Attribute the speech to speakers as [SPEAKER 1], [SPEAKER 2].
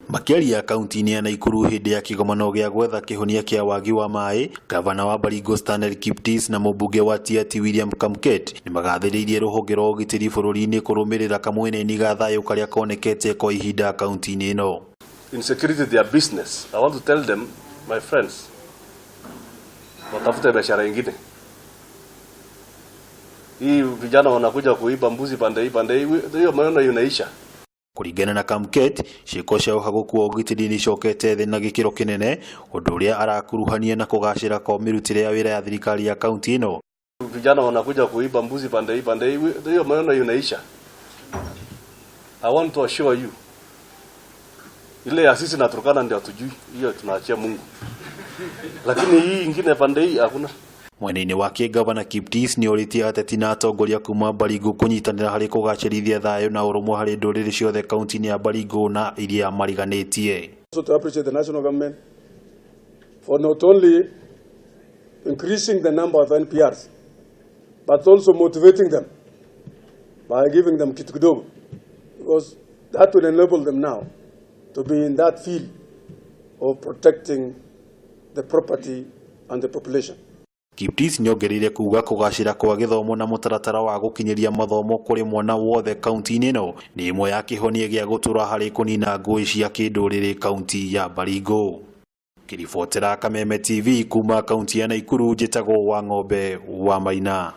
[SPEAKER 1] Makĩaria kaunti-inĩ ya Naikuru hĩndĩ ya kĩgomano gĩa gwetha kĩhonia kĩa wagi wa maĩ, gavana wa Baringo Stanley Kiptis na mũmbunge wa Tiaty William Kamket nĩmagathĩrĩirie rũhonge rwa ũgitĩri bũrũri-inĩ kũrũmĩrĩra kamweneni ga thayũ karĩa konekete kwa ihinda kaunti-inĩ ĩno.
[SPEAKER 2] Insecurity their business. I want to tell them, my friends, watafute biashara ingine. Hii vijana wanakuja kuiba mbuzi pande hii pande hii, hiyo maneno inaisha.
[SPEAKER 1] Kũringana na Kamket, ciĩko cia ũhagũku wa ũgitĩri nĩicokete thĩ na gĩkĩro kĩnene, ũndũ ũrĩa arakuruhania na kũgacĩra kwa mĩrutĩre ya wĩra ya thirikari ya kaunti ĩno.
[SPEAKER 2] Vijana wanakuja kuiba mbuzi pande hii pande hii, hiyo maneno inaisha. I want to assure you, ile ya sisi na Turkana ndio hatujui, hiyo tunaachia Mungu, lakini hii ingine pande hii hakuna.
[SPEAKER 1] Mwena-inĩ wake, Gavana Kiptis nĩ orĩtie ateti na atongoria kuma Baringo kũnyitanĩra harĩ kũgacĩrithia thayũ na ũrũmwe harĩ ndũrĩrĩ ciothe kaunti-inĩ ya Baringo na iria mariganĩtie.
[SPEAKER 3] Also to appreciate the national government for not only increasing the number of NPRs, but also motivating them by giving them kitu kidogo, because that will enable them now to be in that field of protecting the property and the population.
[SPEAKER 1] Kiptis nĩongereire kuga kũgacĩra kwa gĩthomo na mũtaratara wa gũkinyĩria mathomo kũrĩ mwana wothe kaunti-inĩ ĩno nĩ ĩmwe ya kĩhonia gĩa gũtũra harĩ kũnina ngũĩ cia kĩndũrĩrĩ kaunti ya Baringo. Ngĩribotera Kameme TV kuma kaunti ya Naikuru, njĩtagwo Wang'ombe wa Maina.